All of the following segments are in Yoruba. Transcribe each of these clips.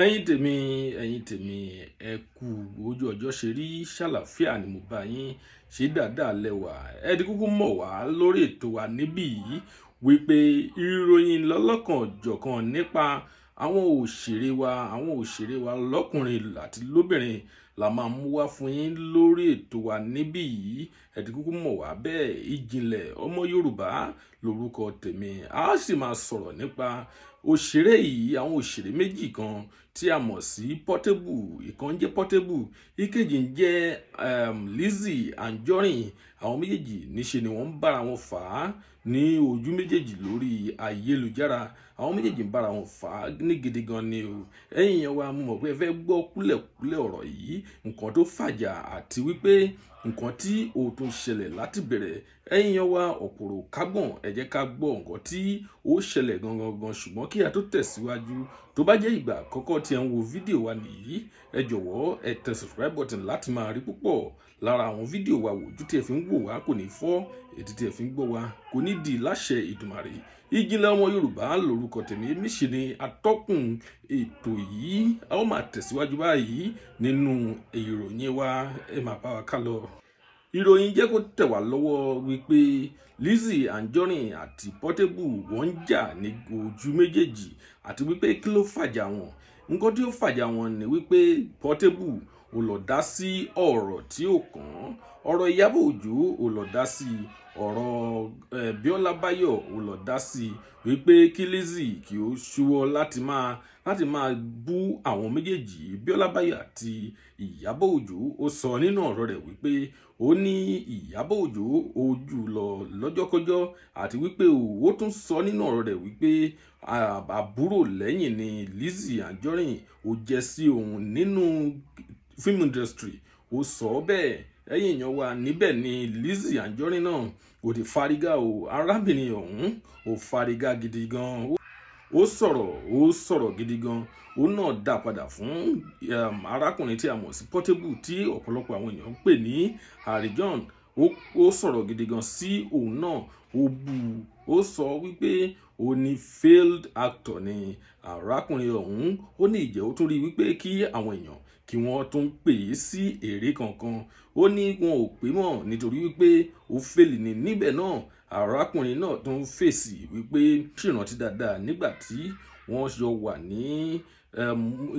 Ẹ̀yin tèmi, ẹ̀yin tèmi, ẹ kú ojú ọjọ́. Ṣe rí ṣàlàáfíà ni mo bá yín? Ṣe dáadáa lẹ́wà? Ẹ ti kúkú mọ̀ wá lórí ètò wa níbí yìí wípé ìròyìn lọ́lọ́kan-ò-jọ̀kan nípa àwọn òṣèré wa lọ́kùnrin àti lóbìnrin la máa mú wá fún yín lórí ètò wa níbí yìí. Ẹ ti kúkú mọ̀ wá bẹ́ẹ̀. Ìjìnlẹ̀ Ọmọ Yorùbá lórúkọ tèmi. A sì máa sọ̀rọ̀ nípa òṣèré yìí, àwọn òṣèré méjì kan tí a mọ̀ sí Portable. Ìkan ń jẹ́ Portable, ìkejì ń jẹ́ Lizzy Anjorin. Àwọn méjèèjì níṣe ni wọ́n ń bára wọn fà á ní ojú méjèèjì lórí ayélujára. Àwọn méjèèjì ń bára wọn fà á ní gidi gan ni o. Ẹ̀yin yẹn wa, mo mọ̀ pé ẹ fẹ́ gbọ́ kúlẹ̀kúlẹ̀ ọ̀rọ̀ yìí, nǹkan tó fàjà àti wípé nǹkan tí ó tún ṣẹlẹ̀ láti bẹ̀rẹ̀. Ẹ̀yin yẹn wa, ọ̀pọ̀rọ̀ kágbọ̀n, ẹ jẹ́ ká gbọ́ nǹkan tí ó ṣẹlẹ̀ gangan gan. Ṣùgbọ́n kí a tó tẹ̀síwájú, tó bá jẹ́ ìgbà àkọ́kọ́ tí ẹ ń wo fídíò wa nìyí, ẹ jọ̀wọ́, ẹ tẹ subscribe button láti máa rí púpọ̀ lára àwọn fídíò wa wò. Ojú tí ẹ fi ń wò wá kò ní fọ́, etí tí ẹ fi ń gbọ́ wá kò ní di láṣẹ Ìdùmarè. Ìjìnlẹ̀ Ọmọ Yorùbá lórúkọ tèmi, èmi sì ni atọ́kùn ètò yìí. A ó máa tẹ̀síwájú báyìí nínú ìròyìn wa. Ẹ máa bá wa ká lọ. Ìròyìn jẹ́ kó tẹ̀ wá lọ́wọ́ wípé Lizzy Anjorin àti Portable, wọ́n ń jà ní ojú méjèèjì, àti wípé kí ló fàjà wọn? Nǹkan tí ó fàjà wọn ni wípé Portable ò lọ dá sí ọ̀rọ̀ tí ó kàn án. Ọ̀rọ̀ Ìyábọ̀ Òjó ò lọ dá sí, ọ̀rọ̀ Bíọ́lá Báyọ̀ ò lọ dá sí, wípé kí Lizzy kí ó ṣíwọ́ láti máa bú àwọn méjèèjì, Bíọ́lá Báyọ̀ àti Ìyábọ̀ Òjó. Ó sọ nínú ọ̀rọ̀ rẹ̀ wípé ó ní Ìyábọ̀ Òjó ojú lọ lọ́jọ́kọ́jọ́, àti wípé ó tún sọ nínú ọ̀rọ̀ rẹ̀ wípé àbúrò lẹ́yìn ni Lizzy Anjorin ó jẹ́ sí òun nínú film industry. Ó sọ bẹ́ẹ̀. Ẹ̀yin èèyàn wa, níbẹ̀ ni Lizzy Anjorin náà kò ti fárígá o. Arábìnrin ọ̀hún ò fárígá gidi gan. Ó sọ̀rọ̀, ó sọ̀rọ̀ gidi gan. Ó náà dá padà fún arákùnrin tí a mọ̀ sí Portable, tí ọ̀pọ̀lọpọ̀ àwọn èèyàn ń pè ní Harry John. Ó sọ̀rọ̀ gidi gan sí òun náà. Ó bú u, ó sọ wípé ó ní failed actor ni arákùnrin ọ̀hún. Ó ní ìjẹ́ ó tún rí wípé kí àwọn èèyàn kí wọ́n tún pè é sí èrè kankan. Ó ní wọn ò pè mọ́ nítorí wípé ó fail ní níbẹ̀ náà. Arákùnrin náà tún fèsì wípé ṣèrántí dáadáa nígbà tí wọ́n jọ wà ní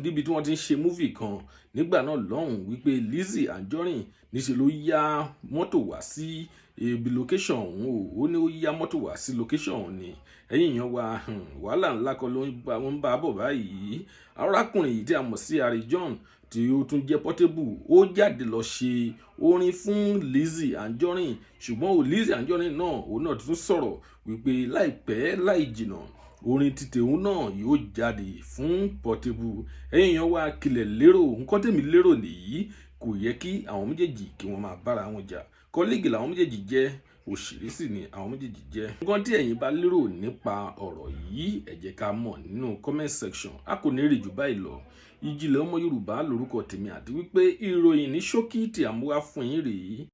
níbi tí wọ́n ti ń ṣe movie kan nígbà náà lọ́hùn, wípé Lizzy Anjorin níṣẹ́ ló yá mọ́tò wá sí ibi location ọ̀hún o. Ó ní ó yá mọ́tò wá sí location ọ̀hún ni. Ẹ̀yin èèyàn wa, wàhálà ńlá kan ló ń bá bọ̀ báyìí. Arákùnrin yìí tí a mọ̀ sí Harry John, tí ó tún jẹ́ Portable, ó jáde lọ ṣe orin fún Lizzy Anjorin. Ṣùgbọ́n ò Lizzy Anjorin náà, òun náà tún sọ̀rọ̀ wípé láìpẹ́ láì jìnà, orin títẹ̀ òun náà yóò jáde fún Portable. Ẹ̀yin èèyàn wa, kílẹ̀ lérò? Nǹkan tèmi lérò nìyí: kò yẹ kí àwọn méjèèjì kí wọ́n máa bára wọn jà. Colleague làwọn méjèèjì jẹ́, òṣèré sì ni àwọn méjèèjì jẹ́. Nǹkan tí ẹ̀yin bá lérò nípa ọ̀rọ̀ yìí, ẹ jẹ́ ká mọ̀ nínú comment section. A kò ní rí jù báyìí lọ. Ìjìnlẹ̀ Ọmọ Yorùbá lórúkọ tèmi, àti wípé ìròyìn ní ṣókí tí a mú wá fún yín rèé.